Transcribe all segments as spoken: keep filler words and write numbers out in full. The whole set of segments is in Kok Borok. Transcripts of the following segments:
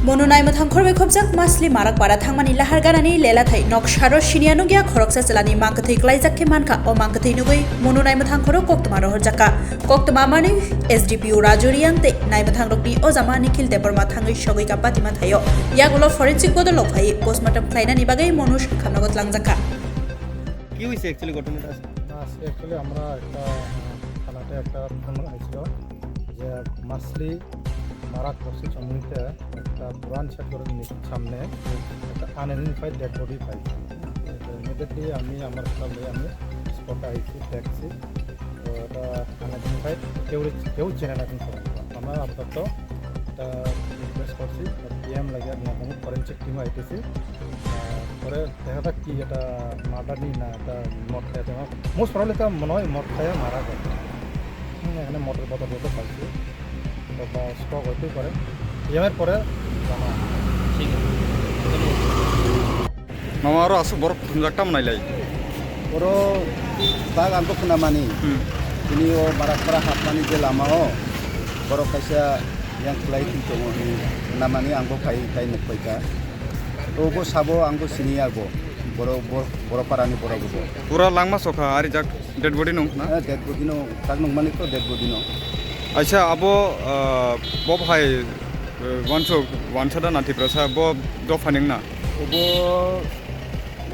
Monu naimwthang khorbai khobjak Masli Marakpara thangmani lahar ganani lelathai noksaro siniya nukya khoroksa chwlani mangkwthwi klaijak khe mankha. O mangkwthwi nugwi Monu naimwthang khoro koktwma rohorjakha. Koktwma manwi S D P O Raju Riyang tei naimwthang rokni ojama Nikhil Debbarma thangwi sogwi ka Patima thaio. Yagulo forensic bodol phai postmortem khlainani bagwi Monu sakhamnago tlangjakha. কি হয়েছে অ্যাকচুয়ালি ঘটনাটা আজকে? না, আজকে অ্যাকচুয়ালি আমরা একটা, আহ, থানাতে একটা ফোন আইছিল যে মাসলি মারাক মসজিদ সমিতিতে একটা পুরান শেখ গরুর নিচের সামনে একটা আনআইডেন্টিফাইড ডেড বডি পাইছি। তো ইমিডিয়েটলি আমি আমার স্টাফ লই আমি স্পটে আইছি, দেখছি। তো এটা আনআইডেন্টিফাইড, কেউ, কেউ চেনে না কিন্তু। আমরা আপাতত এটা রিকোয়েস্ট করছি, পিএম লাগে, আমি এখন ফরেন্সিক টিমও আইতেছি। আহ, পরে দেখা যাক কি এটা মার্ডার নি না এটা মদ খাইয়া দেওয়া। মোস্ট প্রবলি তো মনে হয় মদ খাইয়া মারা গেছে। হুম, এখানে মদের বোতল বোতল পাইছি। তো বা স্টক হইতেই পারে। পিএমের পরে জানা। ঠিক আছে। Mama, aro aswk borok thumjak tamo nailai? Oro bag ang khe khwnamani. Hmm. Tini o Barakpara hapmani je lama o borok kaisa yang khlai twi tongo hinwi khwnamani ang bo phai tai nuk paikha. To bo sabo ang bo siniya bo. Borok, bo-, borok parani borok bo. Pura langma sokha arijak dead body nung na? Eh, dead body no, tak nung mani to dead body no. Aisa abo, ah, bo phai, eh, wanso, wansa da na Tiprasa, bo dopha ning na? Obo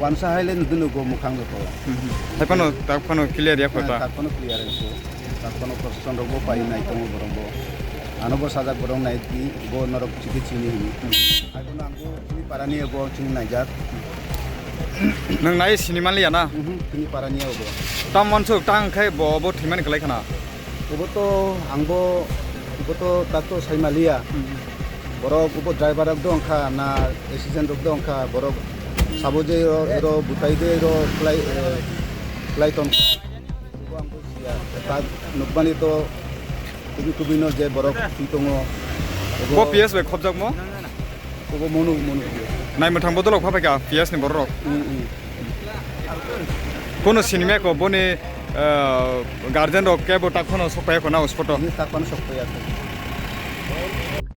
wansa hai le nudin go mukhang joto. Hmm, hmm. Hai phano, tak phano clear ya khota? Eh, tak phano clear ya kho. Tak phano koson rok bo pai nai tongo borok bo. Ano bo sajak borok nai di, bo norok chikit chini hini. Hmm. Hai phano ang bo chini parani bo chini naijak. Nang nai sini manliya na? Mhm, chini parani bo. Tam wanso tang khai bo, bo thimani kalai khana? Obo to ang bo, obo to tak to sai maliya. Hmm. Borok obo driver rok dong kha na assistant rok dong kha, borok sabo je ro, ro butai de ro klai, eh, klai ton kha. Obo ang bo siya. Ta nukmani to kubui kubui no je borok twi tongo. Obo Bo P S bai khobjakmo? Obo monu, monu siya. Naimwthang bodolok pha phaikha P S ni borok rok. Mm, mm. Kono sinimya ko boni, eh, guardian rok kebo tak phano sok phaikha na hospital? Ini tak phano sok phaikha.